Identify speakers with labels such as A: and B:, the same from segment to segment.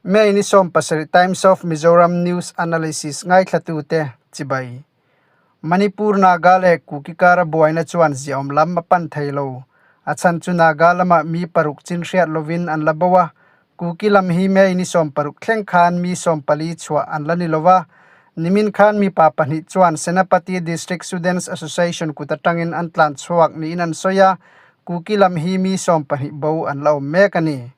A: May ni 17 Times of Mizoram News Analysis ngaithlatute chibai. Manipur Naga leh Kuki kara buaina chuan ziaawm lam a pan thei lo. A chhan chu Naga lamah mi paruk chin hriat lovin an la bo a, Kuki lam hi May ni 16 thleng khan mi 14 chhuah an la ni lova. Nimin khan mipa pahnih chuan Senapati District Students Association kut atangin an tlan chhuak niin an sawi a, Kuki lam hi mi 12 bo an la awm mek a ni.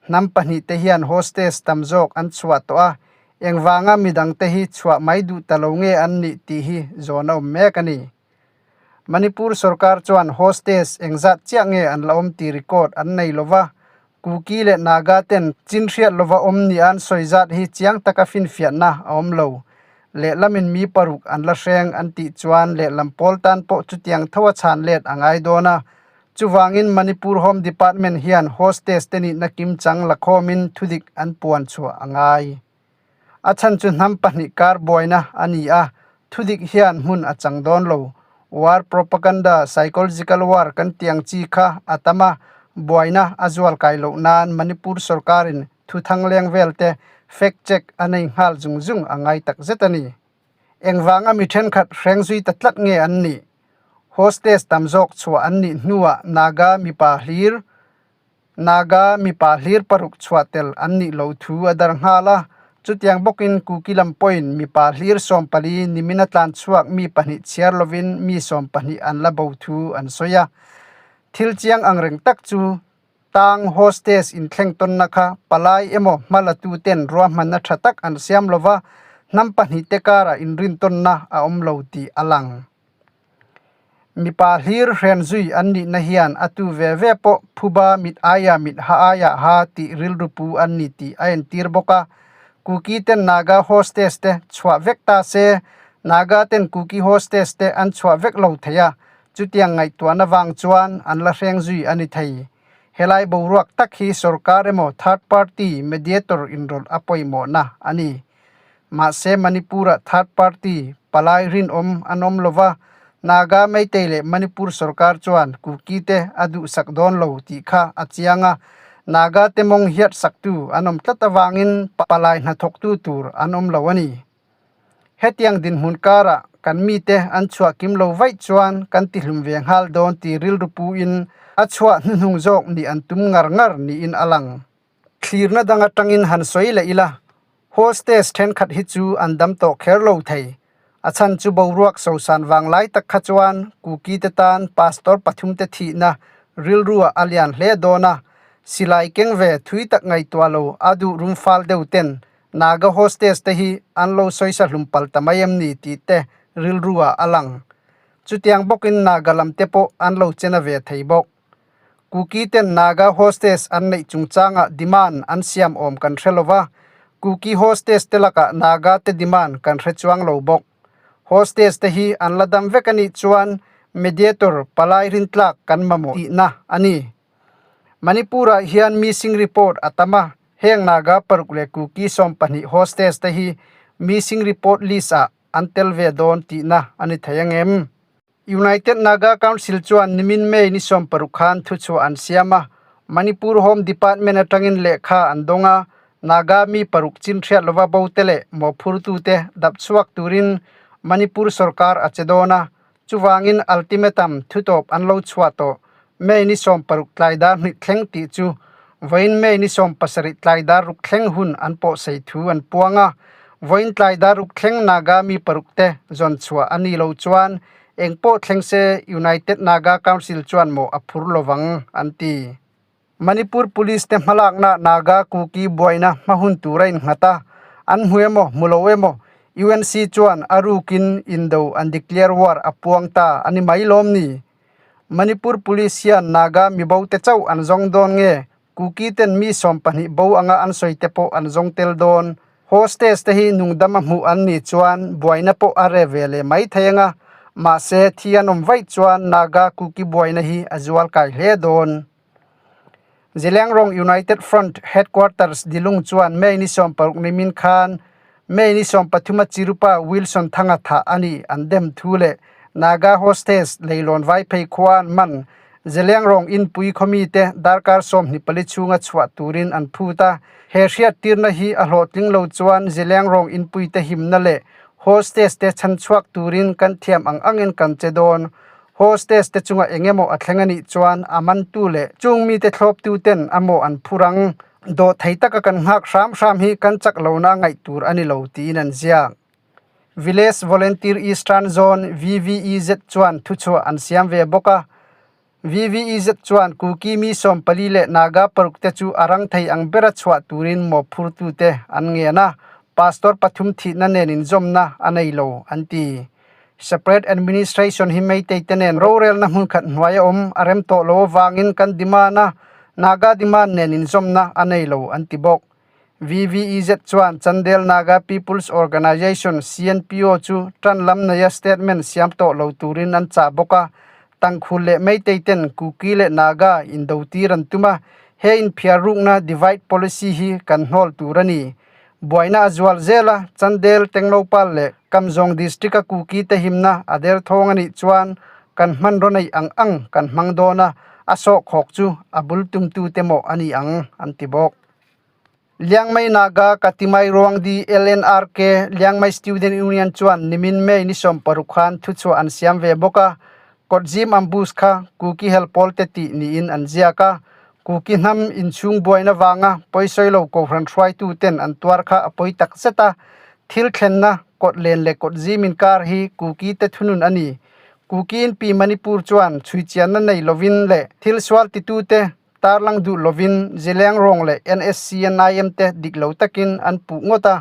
A: Hnam pahnih te hian hostess tam zawk an chhuah tawh a, engvanga midang te hi chhuah mai duh ta lo nge an nih tih hi zawn a awm mek a ni. Manipur sorkar chuan hostess engzat chiah nge an la awm tih record an nei lo va, Kuki leh Naga ten chin hriat lova awm nia an sawi zat hi chiang taka finfiahna a awm lo. Lehlamin mi paruk an la hreng an tih chuan lehlam pawl tan pawh chutiang tho a chhan let a ngai dawn a. Chuvangin Manipur Home Department hian hostess te nihna kimchang la khawmin thudik an puan chhuah a ngai. A chhan chu hnam pahnih kar buaina a ni a, thudik hian hmun a chang dawn lo. War propaganda, psychological war kan tiang chi kha a tam a, buaina a zual kai loh nan Manipur sorkarin thu thangleng vel te fact check a nei nghal zung zung a ngai tak zet a ni. Engvanga mi thenkhat hreng zui ta tlat nge an nih? Hostess tam zawk chhuah an nih hnuah Naga mipa hlir Naga mipa hlir paruk chhuah tel an nih lo thu a dar nghal a. Chutiang bawkin Kuki lam pawhin mipa hlir 14 nimin a tlan chhuak mi pahnih chhiar lovin mi 12 an la bo thu an sawi a. Thil chiang angreng tak chu Tang hostess inthleng tawnna kha palai emaw hma latu ten ruahmanna tha tak an siam lova, hnam pahnih te karah inrin tawnna a awm lo tih a lang. Mipa hlir hren zui an nihna hian a tu ve ve pawh phuba mit aia mit ha aia ha tih rilru pu an ni tih a entir bawk a. Kuki ten Naga hostess te chhuah vek ta se, Naga ten Kuki hostess te an chhuah vek lo thei a, Chutiang ngaihtuahna vang chuan an la hreng zui a ni thei. Helai boruak tak hi sorkar emaw third party mediator inrawlh a pawimawhna a ni. Mahse Manipur-ah third party palai rinawm an awm lova, Naga Meitei leh Manipur sorkar chuan Kuki te a duhsak dawn lo tih kha a chiang a, Naga te mawng hiat saktu an awm tlat avangin palai hnathawktu tur an awm lo a ni. Hetiang dinhmun karah kan mite an chhuah kim lo vaih chuan kan tihlum ve nghal dawn tih rilru puin a chhuah hnuhnung zawk nih an tum ngar ngar niin a lang. Thlirna dang atangin han sawi leh ila, hostess thenkhat hi chu an dam tawh kher lo thei. A chhan chu boruak sosan vang lai tak kha chuan Kuki te tan pastor pathum te thihna rilruah a lian hle dawn a, silai keng ve thui tak ngaihtuah lo a duh rum fal deuh ten Naga hostess te hi an lo sawisa hlum pal ta mai em ni tih te rilru ah a lang. Chutiang bawkin Naga lam te pawh an lo chena ve thei bawk. Kuki ten Naga hostess an neih chungchangah demand an siam awm kan hre lo va, Kuki hostess te lakah Naga te demand kan hre chuang lo bawk. Hostess te hi an la dam vek a nih chuan mediator palai rintlak kan mamawh tihna a ni. Manipur-ah hian missing report a tam a, heng Naga paruk leh Kuki 12 hostess te hi missing report list-ah an tel ve dawn tihna a ni thei ang em? United Naga Council chuan nimin May ni 60 khan thuchhuah an siam a, Manipur Home Department atangin lehkha an dawng a, Naga mi paruk chin hriat lova bo te leh mawhphurtute dap chhuak turin Manipur sorkar a che dawn a, Chuvangin ultimatum thutawp an lo chhuah tawh. May ni 60 tlai dar hnih thleng tih chu vawiin May ni 17 tlai dar ruk thleng hun an pawhsei thu an puang a. Vawiin tlai dar ruk thleng Naga mi paruk te zawn chhuah a ni lo chuan eng pawh thleng se United Naga Council chuan mawh a phur lovang an ti. Manipur Police te hmalakna Naga Kuki buaina hma hun tur a innghat a, an hmu emaw hmu lo emaw UNC chuan a rukin indo an declare war a puang ta a ni mai lawm ni? Manipur Police hian Naga mibo te chauh an zawng dawn nge Kuki ten mi 12 bo anga an sawi te pawh an zawng tel dawn? Hostess te hi nungdam a hmuh an nih chuan buaina pawh a re ve leh mai thei anga, mahse thi an awm vaih chuan Naga Kuki buaina hi a zual kai hle dawn. Zilengrong United Front Headquarters Dilung chuan May ni 16 nimin khan May ni 13 a Chirupa Wilson Thanga thah a ni an dem thu leh Naga hostess Leilawn Vaiphei khua an man. Zelengrong inpui khawmite darkar 24 chhunga chhuah turin an phut a. He hriattirna hi a hlawhtling lo chuan Zelengrong inpuite himna leh hostage te chhanchhuak turin kan thiam ang angin kan che dawn. Hostage te chunga eng emaw a thleng a nih chuan a mantu leh chung mite thlawptuten a maw an phur ang. Dawhthei taka kan nghak hram hram hi kan chak lohna ngaih tur a ni lo tiin an ziak. Village Volunteer Eastern Zone, VVEZ, chuan thuchhuah an siam ve bawk a. VVEZ chuan Kuki mi 14 leh Naga paruk te chu a rang thei ang bera chhuah turin mawhphurtute an ngen a, Pastor pathum thihna nen inzawmna a nei lo an ti. Separate Administration hi Meitei te nen rorelna hmun khat hnuai a awm a rem tawh lo avangin kan demand a, Naga demand nen inzawmna a nei lo an ti bawk. VVEZ chuan Chandel Naga People's Organisation, CNPO, chu tan lam neia statement siam tawh lo turin an chah bawk a, Tangkhul leh Meitei ten Kuki leh Naga indo tir an tum a, he inphiar rukna divide policy hi kan hnawl tur a ni. Buaina a zual zel a, Chandel, Tengnoupal leh Kamzawng District-a Kuki te himna a derthawng a nih chuan kan hmanraw neih ang ang kan hmang dawn a, a sawhkhawk chu a bul tumtute mawh a ni ang, an ti bawk. Liangmai Naga Katimai Ruangdi, LNRK, Liangmai Student Union chuan nimin May ni 60 khan thuchhuah an siam ve bawk a, Kawtzim ambush kha Kuki hel pawlte tih niin an ziak a, Kuki hnam inchhung buaina vanga pawisawi lo kohhran hruaituten an tuar kha a pawi tak zet a, thil thlenna kawt len leh kawt zim inkar hi Kuki te thunun a ni. Kukiin Pi Manipur chuan chhuichianna nei lovin leh thil sual titute tarlang duh lovin Zeliangrong leh NSCNIM te dik lo takin an puh ngawt a.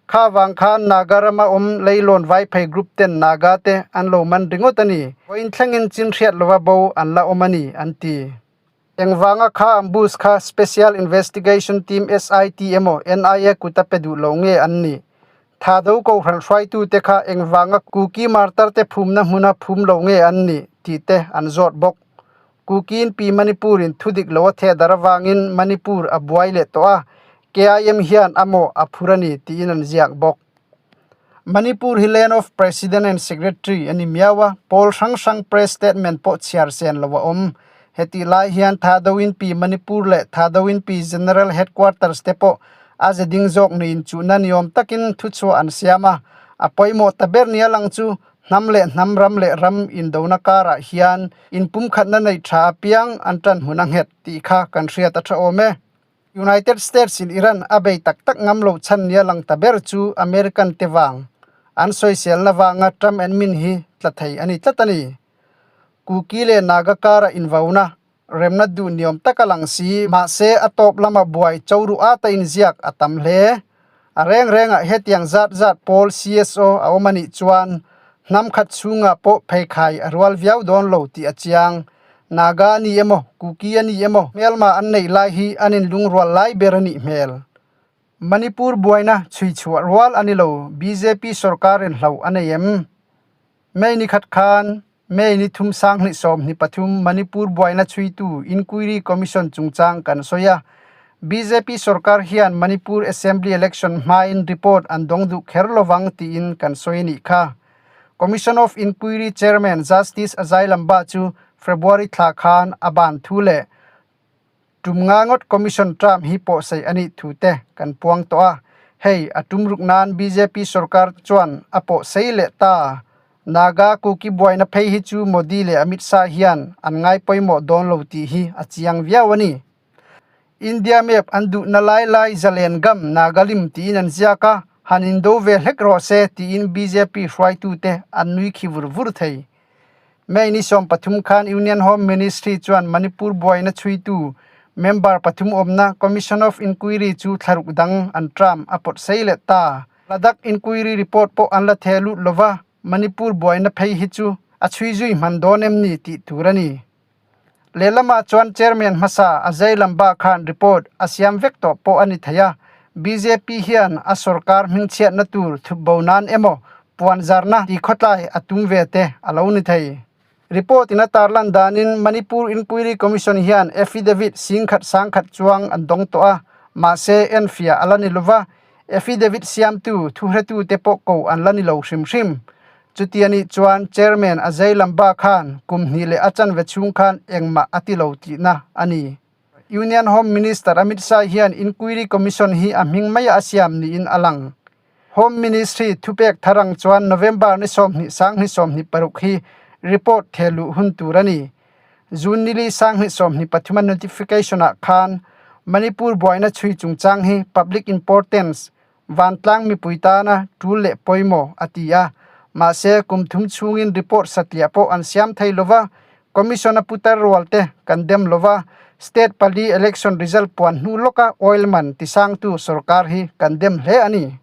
A: Kha vang khan Naga rama awm Leilawn Vaiphei group ten Naga te an lo man ringawt a ni. Vawiin thlengin chin hriat lova bo an la awm a ni, an ti. Engvanga kha ambush kha Special Investigation Team, SIT, emaw NIA kut a pe duh lo nge an nih? Thado Kohhran hruaitute kha engvanga Kuki martar te phumna hmuna phum lo nge an nih? tih te an zawt bawk. Kukiin Pi Manipur-in thudik lo a theh dar avangin Manipur a buai leh tawh a, KIM hian a mawh a phur a ni tiin an ziak bawk. Manipur hi Land of President and Secretary a ni miau a, pawl hrang hrang press statement pawh chhiar sen lo a awm. Hetih lai hian Thadawin Pi Manipur leh Thadawin Pi General Headquarters te pawh a ze ding zawk niin chuhna ni awm takin thuchhuah an siam a, a pawimawh ta ber nia lang chu Hnam leh hnam, ram leh ram indona karah hian inpumkhatna neih tha apiang an tan hmun a nghet tih kha kan hriat a tha awm e. United States in Iran a bei tak tak ngam lo chhan nia lang ta ber chu American te vang an sawiselna vanga Trump and Min hi tla thei a ni tlat a ni. Kuki leh Naga kara invauna Remna duh niawm tak a lang si, mahse a tawp lama buai cho ruh ata inziak a tam hle. A reng rengah hetiang zat zat pawl CSO a awm a nih chuan hnam khat chhungah pawh pheikhai a rual viau dawn lo tih a chiang. Naga a ni emaw, Kuki a ni emaw, hmelma an neih lai hi an inlungrual lai ber a nih hmel. Manipur buaina chhuichhuah rual a ni lo, bjp sorkarin hlauh a nei em? May ni khat khan May ni thum sanghnih 23 Manipur buaina chhuitu Inquiry Commission chungchang kan sawi a. Bjp sorkar hian Manipur Assembly Election hmain report an dawng duh kher lovang tiin kan sawi a nih kha. Commission of Inquiry Chairman Justice Ajay Lamba chu February thla khan a ban thu leh Tum nga ngawt Commission term hi pawhsaih a nih thu te kan puang tawh a, hei a tum ruk nan bjp sorkar chuan a pawhsei leh ta. Naga Kuki buaina phei hi chu Modi leh Amit Shah hian an ngai pawimawh dawn lo tih hi a chiang viau a ni. India map an duhna lai lai zalen gam Nagalim tiin an ziak a, han indo ve hlek rawh se tiin bjp hruaitute an nui khi vur vur thei. May ni 13 khan Union Home Ministry chuan Manipur buaina chhuitu member pathum awmna Commission of Inquiry chu thlaruk dang an term a pawt sei leh ta. Ladakh Inquiry report pawh an la theh lut lova, Manipur buaina phei hi chu a chhui zui hman dawn em ni tih tur a ni. Lehlamah chuan Chairman hmasa Ajay Lamba khan report a siam vek tawh pawh a ni thei a, bjp hian a sorkar hmingchhiatna tur thupbo nan emaw puan zarna ti khawtlai a tum ve te a lo ni thei. Report in a tarlan danin Manipur Inquiry Commission hian affidavit 10,000 sangkhat chuang an dawng tawh a, mahse enfiah a la ni lova, affidavit siamtu thuhretute pawh ko an la ni lo hrim hrim. Chuti a nih chuan Chairman Ajay Lamba khan kum hnih leh a chanve chhung khan engmah a ti lo tihna a ni. Union Home Minister Amit Shah hian Inquiry Commission hi a hming maia a siam niin a lang. Home Ministry thupek thar ang chuan November ni 20 sanghnih 26 hi report thehluh hun tur a ni. June nili sanghnih 23 a notification ah khan Manipur buaina chhui chungchang hi public importance Vantlang mipui tana tul leh pawimawh, a ti a. Mahse, kum thum chhungin report satliah pawh an siam thei lova, Commission a putar rual te kan dem lova, State pali election result puan hnu lawka oil man tisangtu sorkar hi kan dem hle a ni.